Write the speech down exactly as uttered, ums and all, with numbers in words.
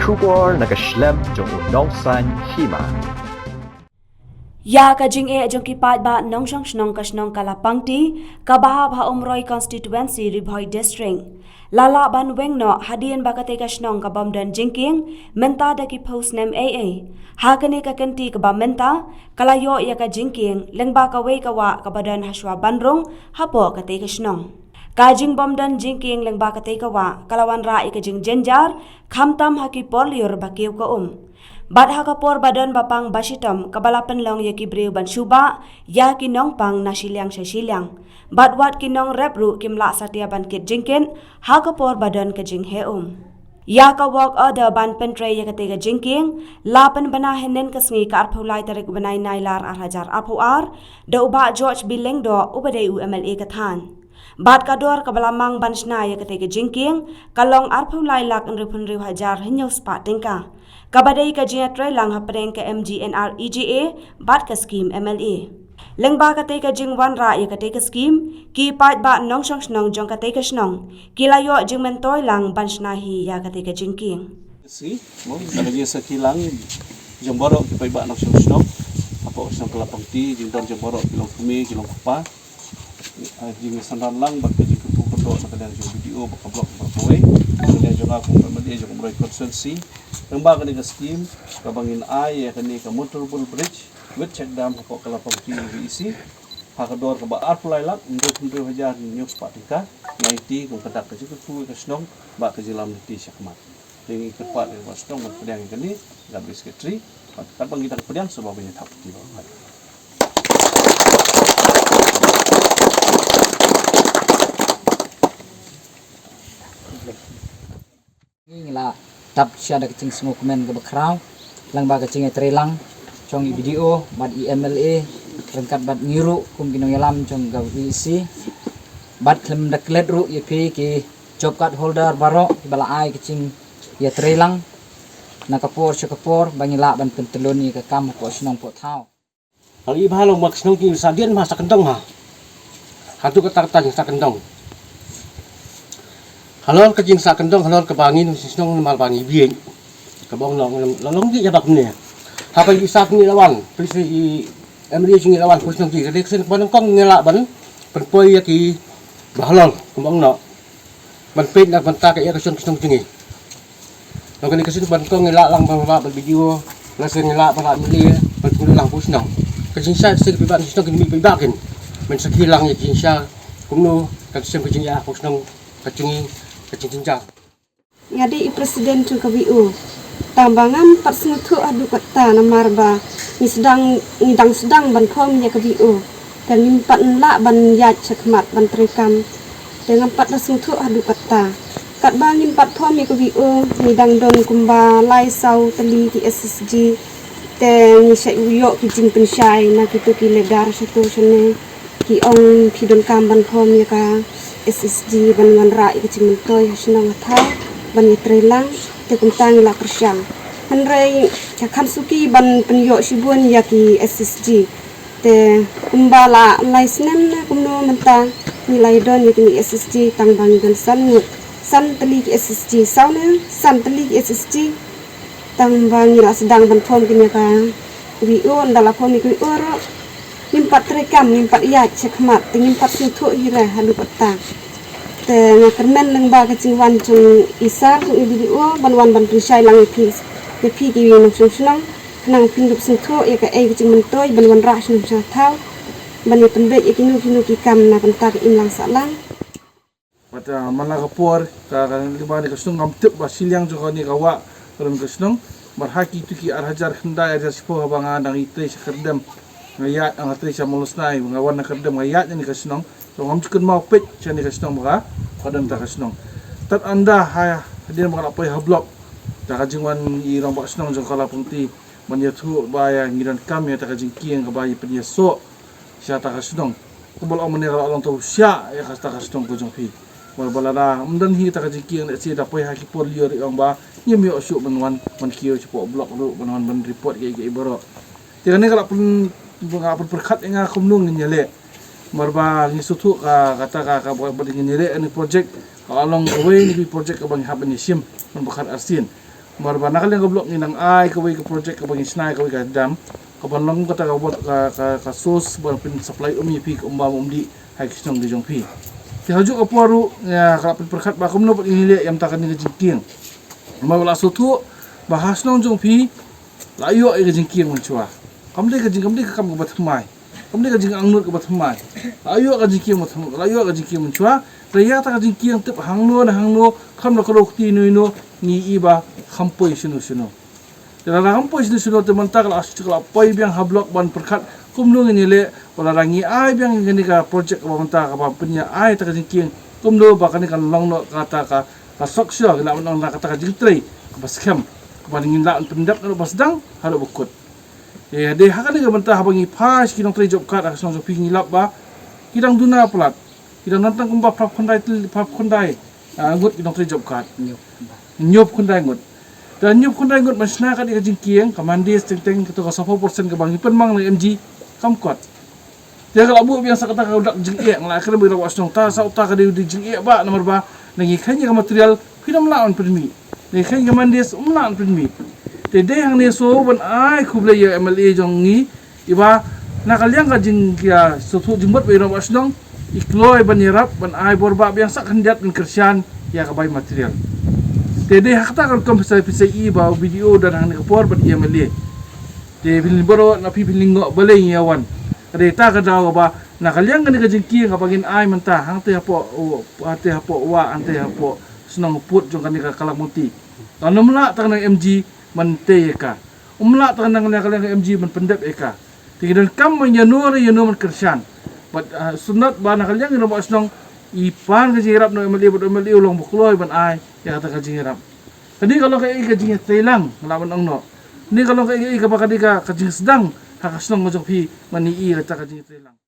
Khubor na ka shlem jong u nongsan hima. Ïa ka jingeh jong ki paidbah nongshong shnong ka shnong Kalapangti, kaba hap ha Umroi Constituency, Ri Bhoi District, la lah ban weng noh hadien ba katei ka shnong ka bym don jingkieng mynta da ki phew snem ei ei. Ha kane ka kynti kaba mynta, ka la ïoh ïa ka jingkieng lyngba kawei ka wah kaba don hashwa ban rung hapoh katei ka shnong. Ka jingbym don jingkieng lyngba katei ka wah ka la wanrah ïa ka jingjynjar, khamtam ha ki por lyiur ba kiew ka um. Bad ha ka por ba don ba pang ba shitom, kaba la pynlong ïa ki briew ban shu bah ïa ki nongpang na shiliang sha shiliang. Bad wat ki nongrep ruh kim lah satia ban kit jingkit ha ka por ba don ka jingheh um. Ïa ka work order ban pyntrei ïa katei ka jingkieng la pynbna hynnin ka sngi, ka arphew lai tarik u bnai Nailar ar hajar arphew ar, da u Bah George B Lyngdoh, uba dei u M L A ka thaiñ. Bad ka dor kaba la mang ban shna ïa katei ka jingkieng ka long arphew lai lak hynriewphew hynriew hajar hynñiew spah tyngka, kaba dei ka jingïatreilang hapdeng ka M G N R E G A bad ka skim M L A. Lyngba katei ka jingwanrah ïa katei ka skim, ki paidbah nongshong shnong jong katei ka shnong ki la ïoh jingmyntoi lang ban shna hi ïa katei ka jingkieng. Sngi, mo, ka la ïa sakhi lang jong baroh ki paidbah nongshong shnong hapoh shnong Kalapangti, jingdon jong baroh ki longkmie ki longkpa. Ah, jingïasynran lang bad ka jingkyrkhu kyrdoh na ka liang jong B D O bad ka block bad kawei, na ka liang jong nga kum M L A jong Umroi Constituency, lyngba kane ka skim kaba ngin ai ïa kane ka motorable bridge with check dam hapoh Kalapangti V E C, ha ka dor kaba arphew lai lak hynriewphew hynriew hajar hynñiew spah tyngka. Nga aiti kum ka dak ka jingkyrkhu ïa ka shnong bad ka jingïalam lynti shakhmat. Te ngi kyrpad ïa ka shnong ban pdiang ïa kane, ka Secretary, bad katba ngi dang pdiang, sngewbha ban ïa thap kti bha. Ngi la dap sha da ka jingsngewkmen kaba khraw lyngba ka jingïatreilang jong i B D O bad i M L A, ryngkat bad ngi ruh kum ki nongïalam jong ka V E C. Bad khlem da klet ruh ïa phi ki job card holder baroh kiba la ai ka jingïatreilang na ka por sha ka por ba ngi lah ban pyntyllun ïa ka kam hapoh shnong poh thaw. Hal i ba halor ma ka shnong ki sa dien ma sa kyndong ha. Haduh kata kata sa kyndong. Halor ka jing sa kyndong, halor kaba ngi nong shnong namar ba ngi bieit. Kaba ong long long long ki ïa ba kumne. Haba i sa kumne lawan, pynsi i M D A shnong lawan, pynsi shnong ki, ka dei ka shnong ba nyngkong ngi lah ban pynpoi ïa ki ba halor, kaba ong noh. Ban peit na bynta ka ïa ka shnong ka shnong jong ngi. Long kane ka shnong ba nyngkong ngi lah lang ban lah ban B D O, la shen ngi lah ban lah M L A, ban pynlong lang pynsi shnong. Ka jingshisha shen ki paidbah shnong ki mih paidbah kin. Ban sakhi lang ïa ka jingshisha kumno ka shem ka jingïa pynsi shnong ka jong ngi, ka jingjynjar. Nga dei i president jong ka V O. Tang ba ngam pat sngewthuh haduh katta namar ba ngi sdang, ngi dang sdang ban form ïa ka V O. Te ngim pat lah ban ïaid shakhmat ban treikam. Te ngam pat da sngewthuh haduh katta. Katba ngim pat form ïa ka V O, ngi dang don kumba lai saw tylli ki S H G. Te ngi shait ïoh ki jingpynshai na kito ki leader shato shane. Ki ong phi donkam ban form ïa ka S H G ban wanrah ïa ka jingmyntoi ha shnong ha thaw ban ïatreilang, te kumta ngi la pyrshang. Hynrei ka kham suki ban pynïoh shibun ïa ki S H G. Te kumba la lai snem ne kumno mynta ngi la ïadon ïa kine S H G tang ba ngi don san ngut, san tylli ki S H G, saw ne san tylli ki S H G. Tang ba ngi la sdang ban form kine ka V O, ynda la form ïa ka V O ruh ngim pat treikam, ngim pat ïaid shakhmat, te ngim pat sngewthuh hi re haduh katta. Te nga kyrmen lyngba ka jingwan jong i sir jong i V D O ban wan ban pynshai lang ïa phi, ïa phi ki nongshong shnong, khnang phin dup sngewthuh ïa kaei ka jingmyntoi ban wanrah shnong sha thaw, ban ïa pynbeit ïa kino kino ki kam na bynta ka imlang sahlang. Bad, ah, man la ka por ka, ka lyngba ne ka shnong ngam tip ba shiliang jong kane ka wah ka don ka shnong. Bad ha kito ki ar hajar khyndai, ar hajar shiphew haba nga dang ïatrei sha Kyrdem, nga ïaid, nga trei sha Mawlasnai, nga wan na Kyrdem nga ïaid na ne ka shnong. To ngam ju kynmaw peit shane ka shnong ba ka, ka don ta ka shnong. Tad ynda ha, hadien ba nga la poi ha block, da ka jingwan i rangbah shnong jong Kalapangti ban ïathuh ba ïa ngi donkam ïa ta ka jingkieng kaba ïa pynïasoh sha ta ka shnong. Kumba la ong mynne ka la long ta u shiah ïa kata ka shnong ka jong phi. Namar ba lada ym don hi ta ka jingkieng, lehse da poi ha ki por lyiur ïa ong ba ngim ïoh shuh ban wan ban kiew shapoh block ruh ban wan ban report kiei kiei baroh. Te kane ka la pyn, nga pynpyrkhat ïa nga kumno ngin ïaleh. Namar ba ngi sngewthuh ka, kata ka, kaba ngin ïaleh ïa kane ka project ka la long kawei na ki project kaba ngi hap ban ïashim ban pyrkhat arsien. Namar ba na ka liang ka block ngi nang ai kawei ka project kaba ngi shna ïa kawei ka dam, kaban long kata ka wat-, ka, ka, ka source ban pynsupply um ïa phi ka um bam um dih ha ki shnong ki jong phi. Te ha kajuh ka por ruh, ïa, ka la pynpyrkhat ba kumno pat ngin ïaleh ïa mynta kane ka jingkieng. Namar ba la sngewthuh ba ha shnong jong phi la ïoh ïa ka jingkieng mynshuwa. Kam dei ka jing, kam dei ka kam kaba thymmai. Kam dei ka jingangnud kaba thymmai. La ïoh ka jingkieng ba thymmai, la ïoh ka jingkieng mynshuwa. Te ïa kata ka jingkieng, tip hangno ne hangno, khlem da kdew kti ino ino, ngi i ba kham poi shano shano. Te lada kham poi shano shano, te mynta ka la, ka la poi biang ha block ban pyrkhat kumno ngin ïaleh, wat lada ngi ai biang ïa kane ka project kaba mynta kaba pynïa ai ïa kata ka jingkieng, kumno ba kane kan long noh kata ka, ka sohkhia, ngi lah ban ong, na kata ka jingtrei kaba skhem, kaba ngin lah ban pyndep naduh ba sdang haduh ba kut. Ïa, dei ha kane ka bynta haba ngi phai sha ki nongtrei job card ha ka shnong jong phi, ngi lap ba ki dang duna palat, ki dang don tang kumba phra phew khyndai, phra phew khyndai, ah, ngut ki nongtrei job card. Hynñiew phew khyndai ngut. Te hynñiew phew khyndai ngut ban shna kat ïa ka jingkieng, ka Mondays teng teng, kato ka sawphew percent kaba ngi pynmang na M G, kam kot. Te ka la buh biang sa kata ka dak jingeh, nga la kren bad ïa i rangbah shnong, ta sa uta ka dei u dei jingeh bah, namar ba na ngi kheiñ ïa ka material, phin ym lah ban pynmih. Na ngi kheiñ ïa ka Mondays, ym lah ban pynmih. Te dei hangne sngew ban ai khublei ïa u M L A jong ngi, iba na ka liang ka jing, ïa, sngewthuh jingmut bad ïa i rangbah shnong, i kloi ban ïarap, ban ai bor bah biang sa khyndiat ban kyrshan ïa ka bai material. Te dei ha kata ka rukom phi sa, phi sa i ba u B D O u don hangne ka por bad i M L A. Te phin lyngngoh, na phi phin lyngngoh balei ngi ïa wan. Ka dei kata ka daw kaba na ka liang kane ka jingkieng kaba ngin ai mynta hangtei hapoh, hangtei hapoh wah, hangtei hapoh shnong pud jong kane ka Kalakhmoti. Kan ym lah tang na M G ban tei ïa ka. Ym lah tang na ka liang ka M G ban pyndep ïa ka. Te ngi donkam ban ïano re ïano ban kyrshan. Bad, ah, sngewthuh ba na ka liang i rangbah shnong, i pan ka jingïarap na u M L A bad u M L A u long ba kloi ban ai ïa kata ka jingïarap. Kane ka long kaei kaei ka jingïatreilang, nga lah ban ong noh. Kane ka long kaei kaei kaba ka dei ka, ka jingsdang ha ka shnong ka jong phi, ban ïohi ïa kata ka jingïatreilang.